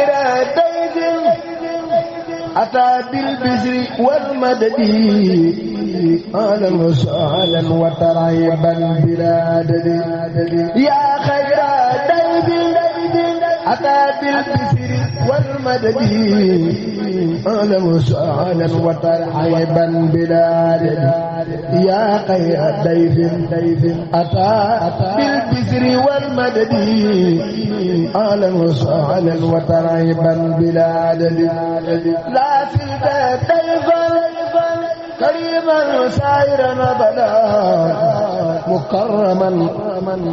خير ضيف أتى بالبشر والمدد أهلا وسهلا وترحيبا بلا عدد يا خير ضيف أتى بالبشر والمدد أهلا وسهلا وترحيبا بلا عدد يا خير ضيف أتى بالبشر والمدد أهلا وسهلا وترحيبا بلا عدد لا زلت ضيفا كريما سائرا أبدا مكرما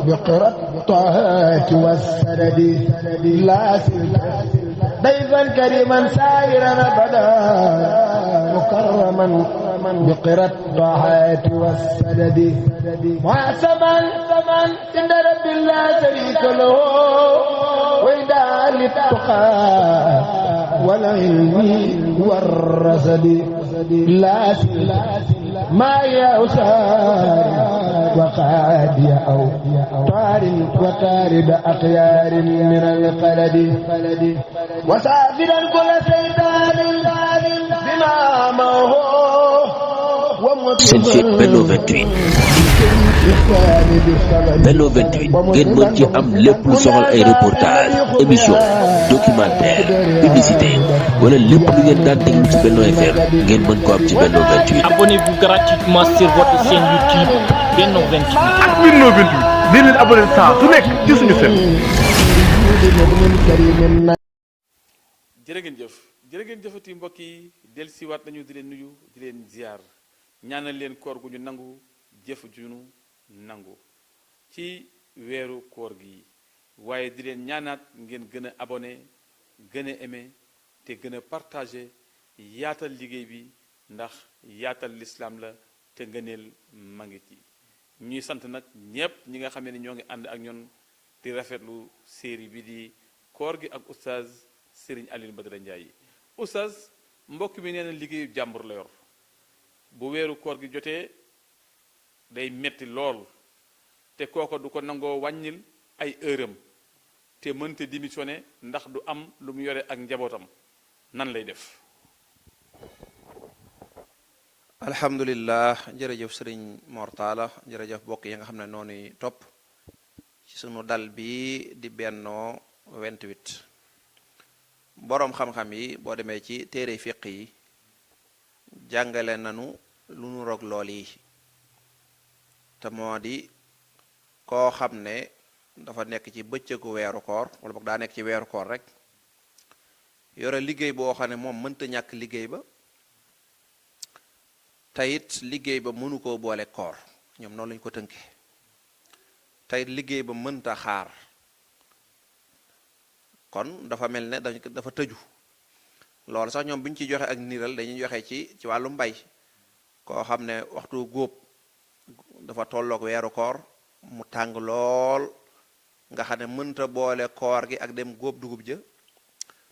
بقرى الطاعات والسدد لا زلت ضيفا كريما سائرا أبدا مكرما بقرى الطاعات والسدد معصما عند رب لا شريك له وإدعاء للتقى والعلم والرصد لا ما يأسار وقاد أو طار وتارد أخيار من القلد وسافرا كل سيطان بما أمره seen site Benno 28 Benno 28 ngeen mën ci am lépp lu soxal ay reportage émission documentaire publicité wala lépp lu ngeen daan déglu ci Benno FM ngeen mën ko am ci Benno 28. Abonnez-vous gratuitement sur votre chaîne YouTube Benno 28. ak Benno 28 di leen abonné saa su nekk ci suñu seen. jërë ngeen jëfati mbokk yi dellusiwaat nañu di leen nuyu di leen ziar. ñaanal leen koor gu ñu nangu jëf ju ñu nangu ci weeru koor gi waaye di leen ñaanaat ngeen gën a abonné gën a aimé te gën a partagé yaatal liggéey bi ndax yaatal lislaam la te ngëneel ma ngi ci ñuy sant nag ñépp ñi nga xam ne ñoo ngi ànd ak ñun di rafetlu série bi di koor gi ak oustaz Serigne Alioune Badara Ndiaye oustaz mbokk mi nee na liggéeyu jàmbur la yor bu weeru koor gi jotee day metti lool te kooko du ko nangoo wàññil ay heuram te mënta démissionné ndax du am lu mu yore ak njabootam nan lay def. alhamdulillah jërëjëf sëriñ Mortala jërëjëf bokk yi nga xam ne noonu topp ci sunu dal bi di Benno 28 boroom xam-xam yi boo demee ci téere fiq yi jàngale nanu lu nu roog lool yi te moo di koo xam ne dafa nekk ci bëccëgu weeru koor wala boog daa nekk ci weeru koor rek yore liggéey boo xam ne moom mënta ñàkk liggéey ba tayit liggéey ba mënu koo boole koor ñoom noonu lañu ko tënke tayit liggéey ba mënta xaar kon dafa mel ne dafa tëju loolu sax ñoom bu ñu ci joxe ak niiral dañuy joxe ci wàllu mbay koo xam ne waxtu góob dafa tolloog weeru koor mu tàng lool nga xam ne mënta boole koor gi ak dem góob dugub ja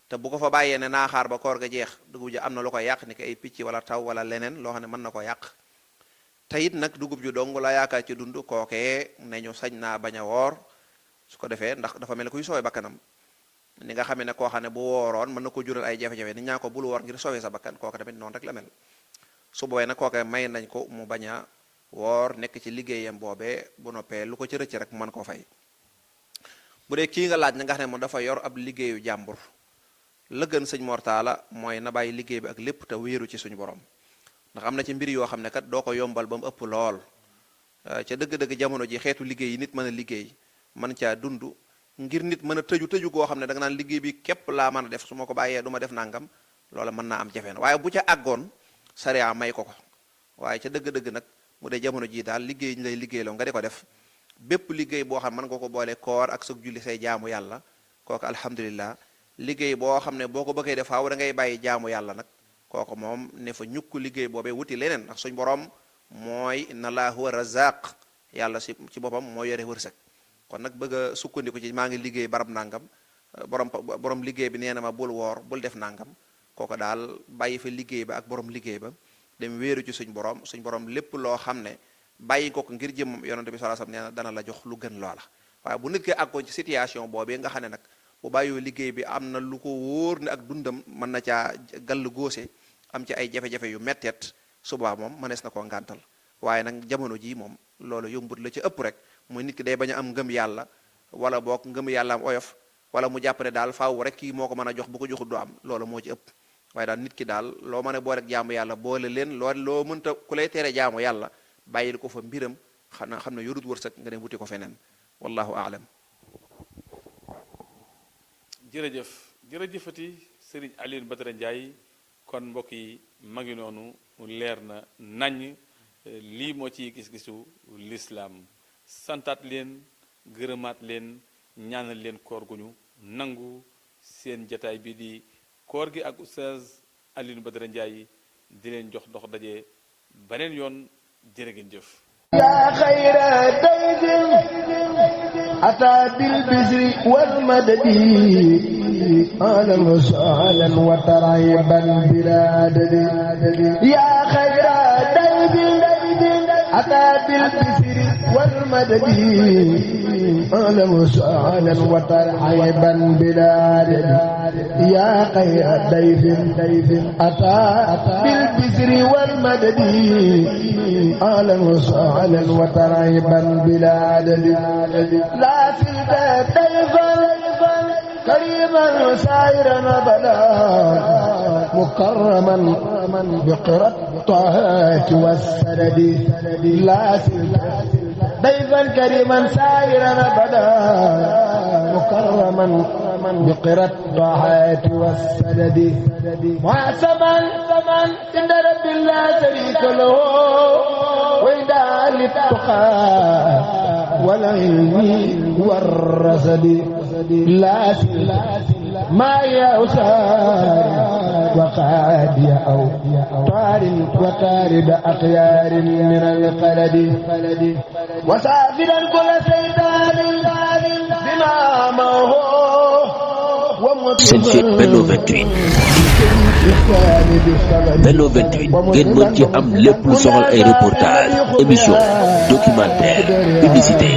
te bu ko fa bàyyee ne naa xaar ba koor ga jeex dugub ja am na lu ko yàq ni ko ay picc wala taw wala leneen loo xam ne mën na ko yàq te it nag dugub ju dong la yaakaar ci dund kookee ne ñu sañ naa bañ a woor su ko defee ndax dafa mel ne kuy sooy bakkanam ni nga xamee ne koo xam ne bu wooroon mën na ko jural ay jafe-jafe ni ñaa ko bul woor ngir sowee sa bakkan kooke tamit noonu rek la mel su boobee nag kooke may nañ ko mu bañ a woor nekk ci liggéeyam boobee bu noppee lu ko ci rëcc rek mu mën koo fay bu dee kii nga laaj na nga xam ne moom dafa yor ab liggéeyu jàmbur la gën sëñ Mortala mooy na bàyyi liggéey bi ak lépp te wéeru ci suñu borom ndax am na ci mbir yoo xam ne kat doo ko yombal ba mu ëpp lool ca dëgg-dëgg jamono ji xeetu liggéey yi nit mën a liggéey mën caa dund ngir nit mën a tëju goo xam ne da nga naan liggéey bi képp laa mën a def su ma ko bàyyee du ma def nangam loola mën naa am jafe na waaye bu ca àggoon sariya may ko waaye ca dëgg-dëgg nag mu dee jamono jii daal liggéey ñu lay liggéeyloo nga di ko def bépp liggéey boo xam mën nga ko boole koor ak sa julli say jaamu yàlla kooku alhamdulillah liggéey boo xam ne boo ko bëggee def faaw da ngay bàyyi jaamu yàlla nag kooku moom ne fa ñukk liggéey boobee wuti leneen ndax suñ borom mooy inna allaha huwa razaq yàlla ci boppam moo yore wërsëg kon nag bëgg a sukkandiku ci maa ngi liggéey barab nangam borom liggéey bi nee na ma bul woor bul def nangam kooku daal bàyyi fa liggéey ba ak borom liggéey ba dem wéeru ci suñ borom lépp loo xam ne bàyyi ko ngir jëm yonent bi sallallahu alayhi wasallam nee na dana la jox lu gën loola waaye bu nit ki àggoon ci situation boobee nga xam ne nag bu bàyyoo liggéey bi am na lu ko wóor ne ak dundam mën na caa gàll góose am ci ay jafe-jafe yu metteet subaa moom mënees na koo ngàntal waaye nag jamono jii moom loolu yombut la ci ëpp rek mooy nit ki day bañ a am ngëm yàlla wala boog ngëm yàlla am oyof wala mu jàpp ne daal faaw rek kii moo ko mën a jox bu ko joxut du am loolu moo ci ëpp waaye daal nit ki daal loo mën a boole ak jaamu yàlla boole leen loo mënta ku lay tere jaamu yàlla bàyyil ko fa mbiram xam ne yorut wërsëg nga dem wuti ko feneen wallahu aalam. jërëjëfati Serigne Alioune Badara Ndiaye kon mbokk yi ma ngi noonu leer na naññ lii moo ciy gis-gisu lislaam santaat leen gërëmaat leen ñaanal leen koor gu ñu nangu seen jataay bi di koor gi ak oustaz Alioune Badara Ndiaye di leen jox dox daje beneen yoon jërë ngeen jëf. yaa xayra dayfin ataa bil bisri wal madadi ahlan wa sahlan wa tarhiban bilaa adadi yaa xayra dayfin ataa bil bisri wal madadi ahlan wa sahlan wa tarhiban bilaa adadi yaa xayra dayfin ataa bil bisri wal madadi ahlan wa sahlan wa tarhiban bilaa adadi laa silta dayfan kariman sairan abada mukarraman biqirat taati wassadadi laa silta dayfan kariman sairan abada mukarraman biqirat taati wassadadi muhasaban inda rabbi la sharika lahu للتقى والعلم والرصد لا ما يوسار وقاد أو طار وطارد أخيار من القلد وسافرا كل سيدان بما معه seen site Benno 28 Benno 28 ngeen mën ci am lépp lu soxal ay reportage émission documentaire publicité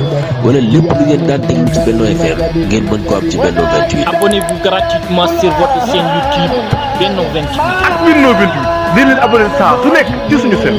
wala lépp lu ngeen daan déglu ci Benno FM ngeen mën ko am ci Benno 28. Abonnez-vous gratuitement sur votre chaîne YouTube Benno 28. ak Benno 28 di leen abonné saa su nekk ci suñu seen.